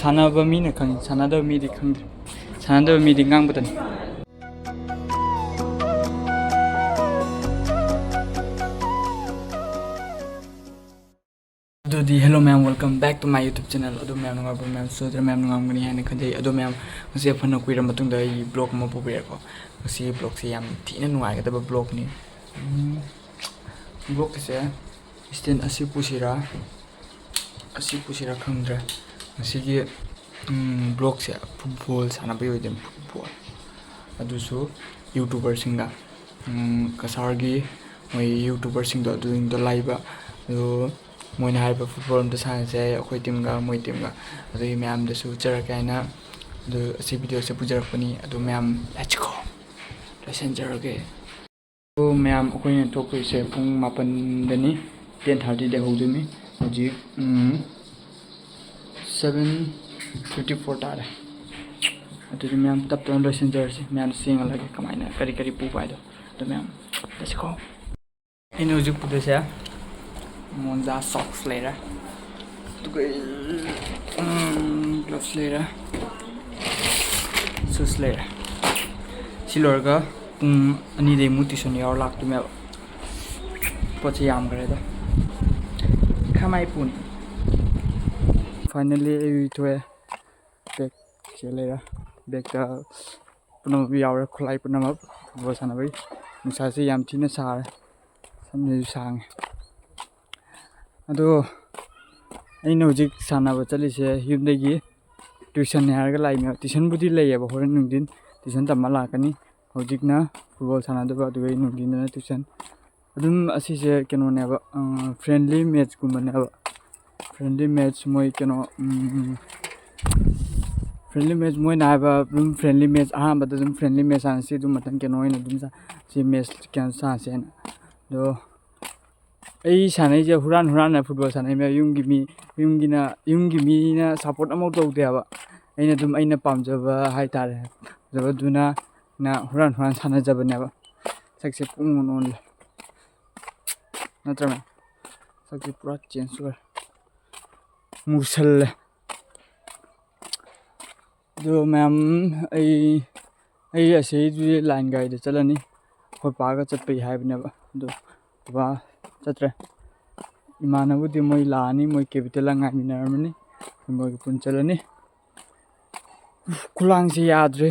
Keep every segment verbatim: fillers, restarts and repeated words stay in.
ꯁꯥꯟꯅꯕ ꯃꯤꯅ ꯈꯪꯉꯤ, ꯁꯥꯟꯅꯗꯕ ꯃꯤꯗꯤ ꯈꯪꯗ꯭ꯔꯦ꯫ ꯁꯥꯟꯅꯗꯕ ꯃꯤꯗꯤ ꯉꯥꯡꯕꯇꯅꯤ꯫ ꯑꯗꯨꯗꯤ hello ꯃꯌꯥꯝ, welcome back to my YouTube channel꯫ ꯑꯗꯨ ꯃꯌꯥꯝ ꯅꯨꯡꯉꯥꯏꯕ꯭ꯔꯣ? ꯃꯌꯥꯝ ꯁꯣꯏꯗ꯭ꯔꯦ ꯃꯌꯥꯝ ꯅꯨꯡꯉꯥꯏꯔꯝꯒꯅꯤ ꯍꯥꯏꯅ ꯈꯟꯖꯩ꯫ ꯑꯗꯣ ꯃꯌꯥꯝ, ꯉꯁꯤ ꯐꯅ ꯀꯨꯏꯔ ꯃꯇꯨꯡꯗ ꯑꯩ vlog ꯑꯃ ꯄꯨꯕꯤꯔꯦꯀꯣ꯫ ꯉꯁꯤꯒꯤ vlogꯁꯦ ꯌꯥꯝ ꯊꯤꯅ ꯅꯨꯡꯉꯥꯏꯒꯗꯕ vlogꯅꯤ꯫ ꯎꯝ, vlogꯀꯤꯁꯦ stand ꯑꯁꯤ ꯄꯨꯁꯤꯔꯥ, ꯑꯁꯤ ꯄꯨꯁꯤꯔꯥ ꯈꯪꯗ꯭ꯔꯦ꯫ ꯉꯁꯤꯒꯤ, ꯎꯝ, vlogꯁꯦ football ꯁꯥꯟꯅꯕꯒꯤ ꯑꯣꯏꯗꯣꯏꯅꯤ, football꯫ ꯑꯗꯨꯁꯨ YouTuberꯁꯤꯡꯒ, ꯎꯝ, ꯀꯁꯥꯔꯒꯤ ꯃꯣꯏ YouTuberꯁꯤꯡꯗꯣ, ꯑꯗꯨꯁꯤꯡꯗꯣ ꯂꯥꯛꯏꯕ꯫ ꯑꯗꯨ ꯃꯣꯏꯅ ꯍꯥꯏꯔꯤꯕ football ꯑꯝꯇ ꯁꯥꯟꯅꯁꯦ ꯍꯥꯏ, ꯑꯩꯈꯣꯏ teamꯒ ꯃꯣꯏ teamꯒ꯫ ꯑꯗꯨꯒꯤ ꯃꯌꯥꯝꯗꯁꯨ ꯎꯠꯆꯔꯛꯀꯦ ꯍꯥꯏꯅ ꯑꯗꯨ ꯑꯁꯤ videoꯁꯦ ꯄꯨꯖꯔꯛꯄꯅꯤ꯫ ꯑꯗꯨ ꯃꯌꯥꯝ let's go, ꯂꯣꯏꯁꯤꯟꯖꯔꯒꯦ꯫ ꯑꯗꯨ ꯃꯌꯥꯝ, ꯑꯩꯈꯣꯏꯅ ꯊꯣꯛꯇꯣꯏꯁꯦ ꯄꯨꯡ ꯃꯥꯄꯟꯗꯅꯤ, ten thirtyꯗ ꯍꯧꯗꯣꯏꯅꯤ꯫ ꯍꯧꯖꯤꯛ, ꯎꯝ, seven fifty four ꯇꯥꯔꯦ꯫ ꯑꯗꯨꯗꯤ ꯃꯌꯥꯝ ꯇꯞ ꯇꯞꯅ ꯂꯣꯏꯁꯤꯟꯖꯔꯁꯤ꯫ ꯃꯌꯥꯝꯗ ꯌꯦꯡꯍꯜꯂꯒꯦ ꯀꯃꯥꯏꯅ, ꯀꯔꯤ ꯀꯔꯤ ꯄꯨꯕ ꯍꯥꯏꯗꯣ꯫ ꯑꯗꯨ ꯃꯌꯥꯝ let's go꯫ ꯑꯩꯅ ꯍꯧꯖꯤꯛ ꯄꯨꯗꯣꯏꯁꯦ ꯃꯣꯖꯥ, socks ꯂꯩꯔꯦ, ꯑꯗꯨꯒ, ꯎꯝ, gloves ꯂꯩꯔꯦ, shoes ꯂꯩꯔꯦ꯫ ꯁꯤ ꯂꯣꯏꯔꯒ ꯄꯨꯡ ꯑꯅꯤꯗꯩ ꯑꯃꯨꯛ tuition ꯌꯥꯎꯔ ꯂꯥꯛꯇꯣꯏꯅꯦꯕ꯫ ꯄꯣꯠꯁꯦ ꯌꯥꯝꯈ꯭ꯔꯦꯗ꯫ ꯈꯃꯥꯏ ꯄꯨꯅꯤ꯫ Finally ꯑꯩ ꯊꯣꯛꯑꯦ꯫ Bagꯁꯦ ꯂꯩꯔꯦ꯫ Bagꯇ ꯄꯨꯝꯅꯃꯛ ꯌꯥꯎꯔꯦ, ꯈꯨꯠꯂꯥꯏ ꯄꯨꯝꯅꯃꯛ football ꯁꯥꯟꯅꯕꯒꯤ꯫ ꯅꯨꯡꯁꯥꯁꯦ ꯌꯥꯝ ꯊꯤꯅ ꯁꯥꯔꯦ, ꯁꯝꯁꯤꯁꯨ ꯁꯥꯡꯉꯦ꯫ ꯑꯗꯣ ꯑꯩꯅ ꯍꯧꯖꯤꯛ ꯁꯥꯟꯅꯕ ꯆꯠꯂꯤꯁꯦ ꯌꯨꯝꯗꯒꯤ tuitionꯅꯦ ꯍꯥꯏꯔꯒ ꯂꯥꯛꯏꯅꯦ꯫ Tuitionꯕꯨꯗꯤ ꯂꯩꯌꯦꯕ, ꯍꯣꯔꯦꯟ ꯅꯨꯡꯊꯤꯟ tuition ꯇꯝꯕ ꯂꯥꯛꯀꯅꯤ꯫ ꯍꯧꯖꯤꯛꯅ football ꯁꯥꯟꯅꯗꯣꯏꯕ, ꯑꯗꯨꯒ ꯑꯩ ꯅꯨꯡꯊꯤꯟꯗꯅ tuition꯫ ꯑꯗꯨꯝ ꯑꯁꯤꯁꯦ ꯀꯩꯅꯣꯅꯦꯕ, ꯑ, friendly matchꯀꯨꯝꯕꯅꯦꯕ꯫ Friendly match ꯃꯣꯏ ꯀꯩꯅꯣ, ꯎꯝ, friendly match ꯃꯣꯏꯅ ꯍꯥꯏꯕ ꯑꯗꯨꯝ friendly match, ꯑꯍꯥꯟꯕꯗ ꯑꯗꯨꯝ friendly match ꯁꯥꯟꯅꯁꯤ, ꯑꯗꯨꯝ ꯃꯊꯪ ꯀꯩꯅꯣ ꯑꯣꯏꯅ ꯑꯗꯨꯝ ꯁꯥ-, ꯁꯤ match ꯀꯩꯅꯣ ꯁꯥꯟꯅꯁꯦꯅ꯫ ꯑꯗꯣ ꯑꯩ ꯁꯥꯟꯅꯩꯁꯦ ꯍꯨꯔꯥꯟ ꯍꯨꯔꯥꯟꯅ football ꯁꯥꯟꯅꯩ ꯃꯌꯥꯝ꯫ ꯌꯨꯝꯒꯤ ꯃꯤ, ꯌꯨꯝꯒꯤꯅ, ꯌꯨꯝꯒꯤ ꯃꯤꯅ support ꯑꯃꯐꯥꯎ ꯇꯧꯗꯦ ꯍꯥꯏꯕ꯫ ꯑꯩꯅ ꯑꯗꯨꯝ ꯑꯩꯅ ꯄꯥꯝꯖꯕ ꯍꯥꯏꯇꯥꯔꯦ, ꯄꯥꯝꯖꯕꯗꯨꯅ ꯅ ꯍꯨꯔꯥꯟ ꯍꯨꯔꯥꯟ ꯁꯥꯟꯅꯖꯕꯅꯦꯕ꯫ ꯁꯛꯁꯦ ꯄꯨꯡ ꯑꯣꯟ ꯑꯣꯟꯂꯦ꯫ ꯅꯠꯇ꯭ꯔ ꯃꯌꯥꯝ? ꯁꯛꯁꯦ ꯄꯨꯔꯥ ꯆꯦꯟꯖ ꯑꯣꯏꯔꯦ, ꯃꯨꯁꯜꯂꯦ꯫ ꯑꯗꯣ ꯃꯌꯥꯝ, ꯑꯩ ꯑꯩ ꯑꯁꯤꯗꯤ ꯂꯥꯏꯟ ꯒꯥꯔꯤꯗ ꯆꯠꯂꯅꯤ꯫ ꯑꯩꯈꯣꯏ ꯄꯥꯒ ꯆꯠꯄꯒꯤ ꯍꯥꯏꯕꯅꯦꯕ, ꯑꯗꯣ ꯄꯥ ꯆꯠꯇ꯭ꯔꯦ꯫ ꯏꯃꯥꯟꯅꯕꯗꯤ ꯃꯣꯏ ꯂꯥꯛꯑꯅꯤ, ꯃꯣꯏ ꯀꯦꯄꯤꯇꯦꯜꯗ ꯉꯥꯏꯃꯤꯟꯅꯔꯝꯃꯅꯤ, ꯃꯣꯏꯒ ꯄꯨꯟ ꯆꯠꯂꯅꯤ꯫ ꯎꯐ, ꯈꯨꯂꯥꯡꯁꯦ ꯌꯥꯗ꯭ꯔꯦ꯫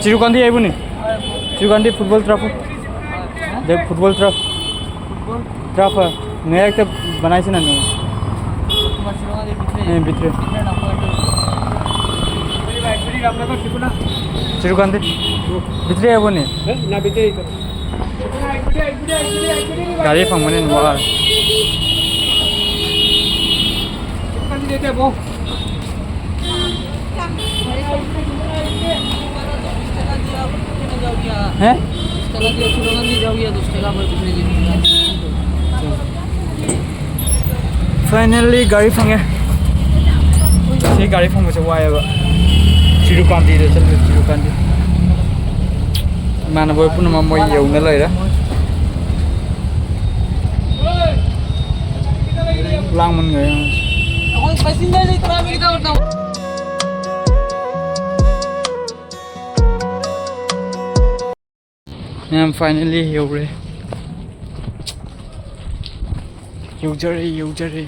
ꯆꯤꯔꯨꯀꯥꯟꯗꯤ ꯑꯩꯕꯨꯅꯤ꯫ ꯆꯤꯔꯨꯀꯥꯟꯗꯤ ꯐꯨꯠꯕꯣꯜ ꯇ꯭ꯔꯐ꯫ ꯗꯦ ꯐꯨꯠꯕꯣꯜ ꯇ꯭ꯔꯐ꯫ ꯇ꯭ꯔꯐ ꯅꯌꯥꯛꯇ ꯕꯅꯥꯏꯁꯤ ꯅꯅꯨ꯫ ꯅꯦ ꯕꯤꯇ꯭ꯔꯦ꯫ ꯆꯤꯔꯨꯀꯥꯟꯗꯤ ꯕꯤꯇ꯭ꯔꯦ ꯑꯩꯕꯨꯅꯤ꯫ ꯒꯥꯔꯤ ꯐꯪꯕꯅꯤ ꯅꯨꯡꯉꯥꯏ꯫ ꯍꯦ? ꯐꯥꯏꯅꯦꯜꯂꯤ ꯒꯥꯔꯤ ꯐꯪꯉꯦ꯫ ꯁꯤ ꯒꯥꯔꯤ ꯐꯪꯕꯁꯦ ꯋꯥꯏꯑꯦꯕ꯫ ꯆꯤꯔꯨ ꯄꯥꯝꯕꯤꯗ ꯆꯠꯂꯨ, ꯆꯤꯔꯨ ꯄꯥꯝꯕꯤ꯫ ꯏꯃꯥꯟꯅꯕ ꯄꯨꯝꯅꯃꯛ ꯃꯣꯏ ꯌꯧꯅ ꯂꯩꯔꯦ꯫ ꯂꯥꯡꯃꯟꯈ꯭ꯔꯦ꯫ ꯑꯩꯈꯣꯏ ꯄꯦꯁꯦꯟꯖꯔꯁꯤ ꯇꯔꯥ ꯃꯤ ꯈꯛꯇ ꯑꯣꯏꯔꯝꯗꯧ꯫ ꯃꯌꯥꯝ ꯐꯥꯏꯅꯦꯜꯂꯤ ꯌꯧꯔꯦ꯫ ꯌꯧꯖꯔꯦ, ꯌꯧꯖꯔꯦ꯫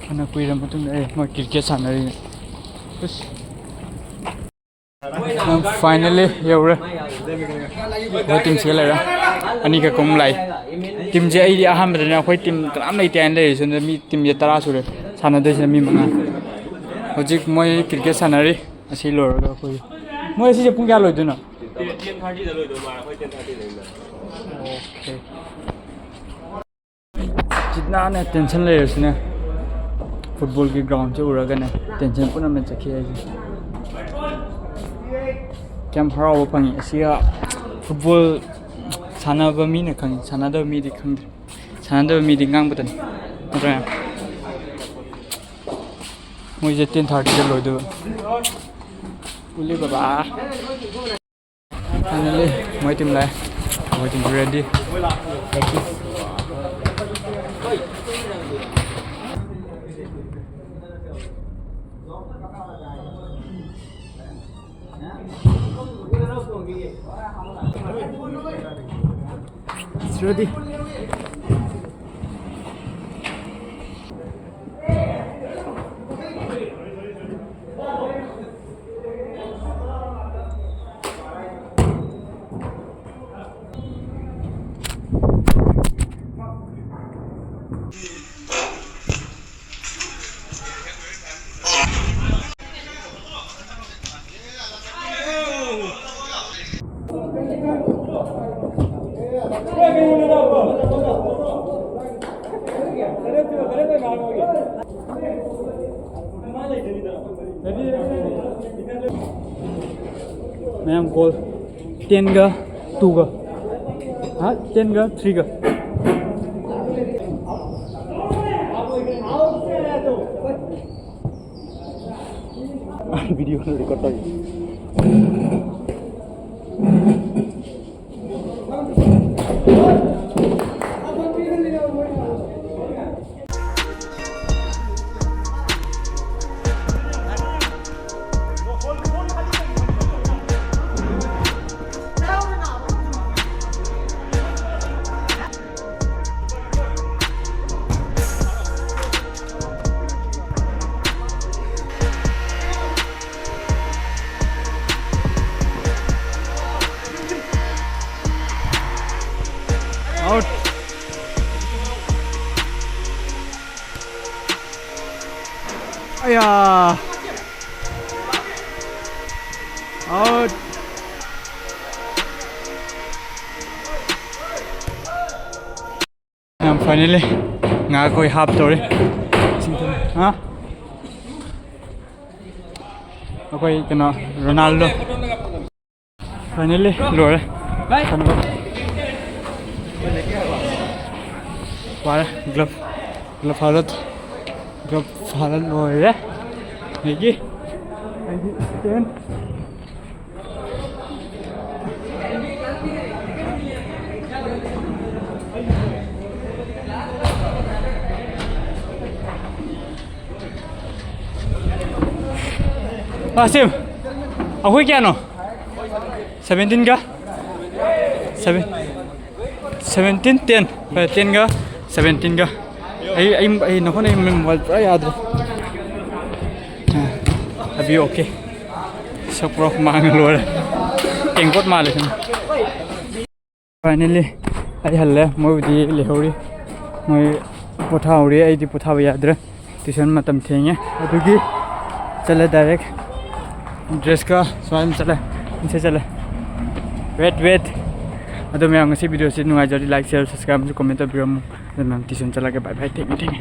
ꯐꯅ ꯀꯨꯏꯔ ꯃꯇꯨꯡꯗ ꯑꯦ ꯃꯣꯏ ꯀ꯭ꯔꯤꯀꯦꯠ ꯁꯥꯟꯅꯔꯤ꯫ ꯑꯁ꯫ ꯐꯥꯏꯅꯦꯜꯂꯤ ꯌꯧꯔꯦ꯫ ꯑꯩꯈꯣꯏ ꯇꯤꯝꯁꯤꯒ ꯂꯩꯔꯦ꯫ ꯑꯅꯤꯈꯛ ꯑꯃꯨꯛ ꯂꯥꯛꯏ꯫ ꯇꯤꯝꯁꯦ ꯑꯩꯗꯤ ꯑꯍꯥꯟꯕꯗꯅꯦ ꯑꯩꯈꯣꯏ ꯇꯤꯝ ꯀꯅꯥꯝ ꯂꯩꯇꯦ ꯍꯥꯏꯅ ꯂꯩꯔꯤꯁꯦ꯫ ꯑꯗꯨꯅ ꯃꯤ ꯇꯤꯝꯁꯦ ꯇꯔꯥ ꯁꯨꯔꯦ꯫ ꯁꯥꯟꯅꯗꯣꯏꯁꯤꯅ ꯃꯤ ꯃꯉꯥ꯫ ꯍꯧꯖꯤꯛ ꯃꯣꯏ ꯀ꯭ꯔꯤꯀꯦꯠ ꯁꯥꯟꯅꯔꯤ꯫ ꯑꯁꯤ ꯂꯣꯏꯔꯒ ꯑꯩꯈꯣꯏ, ꯃꯣꯏ ꯑꯁꯤꯁꯦ ꯄꯨꯡ ꯀꯌꯥ ꯂꯣꯏꯗꯣꯏꯅꯣ? ꯇꯦꯟ ꯊꯥꯔꯇꯤꯗ ꯂꯣꯏꯗꯧ ꯃꯥꯜꯂꯦ, ꯑꯩꯈꯣꯏ ꯇꯦꯟ ꯊꯥꯔꯇꯤꯗ꯫ ꯑꯣꯀꯦ꯫ ꯖꯤꯠꯅꯥꯅꯦ ꯇꯦꯟꯁꯟ ꯂꯩꯔꯁꯨꯅꯦ, ꯐꯨꯠꯕꯣꯜꯒꯤ ꯒ꯭ꯔꯥꯎꯟꯁꯦ ꯎꯔꯒꯅꯦ ꯇꯦꯟꯁꯟ ꯄꯨꯝꯅꯃꯛ ꯆꯠꯈꯤ ꯑꯩꯁꯦ꯫ ꯀꯌꯥꯝ ꯍꯔꯥꯎꯕ ꯐꯪꯉꯤ꯫ ꯑꯁꯤꯒ ꯐꯨꯠꯕꯣꯜ ꯁꯥꯟꯅꯕ ꯃꯤꯅ ꯈꯪꯉꯤ, ꯁꯥꯟꯅꯗꯕ ꯃꯤꯗꯤ ꯈꯪꯗ꯭ꯔꯤ꯫ ꯁꯥꯟꯅꯗꯕ ꯃꯤꯗꯤ ꯉꯥꯡꯕꯇꯅꯤ, ꯅꯠꯇ꯭ꯔꯥ? ꯃꯣꯏꯁꯦ ꯇꯦꯟ ꯊꯥꯔꯇꯤꯗ ꯂꯣꯏꯗꯣꯏꯕ꯫ ꯎꯂꯦ ꯕꯕꯥ꯫ ꯐꯥꯏꯅꯦꯜꯂꯤ ꯃꯣꯏ ꯇꯤꯝ ꯂꯥꯛꯑꯦ꯫ Waiting, ready. Practice. It's ready. ꯃꯌꯥꯝ ꯒꯣꯜ ꯇꯦꯟꯒ ꯇꯨꯒ꯫ ꯍꯥ, ꯇꯦꯟꯒ ꯊ꯭ꯔꯤꯒ꯫ ꯚꯤꯗꯤꯑꯣ ꯔꯦꯀꯣꯔꯗ ꯇꯧꯔꯤ꯫ Out. ꯑꯌꯥ! Out. ꯌꯥꯝ finally ꯉꯥꯏꯍꯥꯛ ꯑꯩꯈꯣꯏ half ꯇꯧꯔꯤ꯫ ꯍꯥ? ꯑꯩꯈꯣꯏ ꯀꯩꯅꯣ, ꯔꯣꯅꯥꯜꯗꯣ꯫ Finally ꯂꯣꯏꯔꯦ꯫ ꯀꯩꯅꯣ꯫ ꯐꯔꯦ, glove, glove ꯍꯥꯜꯂ, glove ꯍꯥꯜꯂ ꯂꯣꯏꯔꯦ꯫ ꯑꯗꯒꯤ ꯑꯩꯒꯤ stand꯫ ꯄꯥꯁꯤꯝ, ꯑꯩꯈꯣꯏ ꯀꯌꯥꯅꯣ? ꯁꯚꯦꯟꯇꯤꯟꯒ ꯁꯚꯦꯟ ꯁꯚꯦꯟꯇꯤꯟ ꯇꯦꯟ꯫ ꯍꯣꯏ, ꯇꯦꯟꯒ ꯁꯚꯦꯟꯇꯤꯟꯒ꯫ ꯑꯩ ꯑꯩ ꯑꯩ ꯅꯈꯣꯏꯅ ꯑꯩ ꯃꯣꯕꯥꯏꯜ ꯄꯨꯔꯥ ꯌꯥꯗ꯭ꯔꯦ꯫ ꯑꯕꯤ ꯑꯣꯀꯦ꯫ ꯁꯛꯄ꯭ꯔꯣ ꯃꯥꯡꯉ ꯂꯣꯏꯔꯦ꯫ ꯇꯦꯡꯀꯣꯠ ꯃꯥꯜꯂꯦ ꯁꯨꯝ꯫ ꯐꯥꯏꯅꯦꯜꯂꯤ ꯑꯩ ꯍꯜꯂꯦ꯫ ꯃꯣꯏꯕꯨꯗꯤ ꯂꯩꯍꯧꯔꯤ꯫ ꯃꯣꯏ ꯄꯣꯊꯥꯍꯧꯔꯤ꯫ ꯑꯩꯗꯤ ꯄꯣꯊꯥꯕ ꯌꯥꯗ꯭ꯔꯦ꯫ ꯇ꯭ꯌꯨꯁꯟ ꯃꯇꯝ ꯊꯦꯡꯉꯦ꯫ ꯑꯗꯨꯒꯤ ꯆꯠꯂꯦ ꯗꯥꯏꯔꯦꯛ꯫ ꯗ꯭ꯔꯦꯁꯀ ꯁꯨꯃꯥꯏꯅ ꯆꯠꯂꯦ꯫ ꯏꯟꯁꯦ ꯆꯠꯂꯦ꯫ Wait wait. ꯑꯗꯣ ꯃꯌꯥꯝ, ꯉꯁꯤ ꯚꯤꯗꯤꯑꯣꯁꯤ ꯅꯨꯡꯉꯥꯏꯖꯔꯗꯤ ꯂꯥꯏꯛ, ꯁꯤꯌꯔ, ꯁꯕꯁꯀ꯭ꯔꯥꯏꯕ ꯑꯃꯁꯨ ꯀꯣꯃꯦꯟ ꯇꯧꯕꯤꯔꯝꯃꯨ꯫ ꯑꯗꯣ ꯃꯌꯥꯝ, ꯇ꯭ꯌꯨꯁꯟ ꯆꯠꯂꯒꯦ꯫ ꯕꯥꯏ ꯕꯥꯏ꯫ ꯊꯦꯡꯉꯦ ꯊꯦꯡꯉꯦ꯫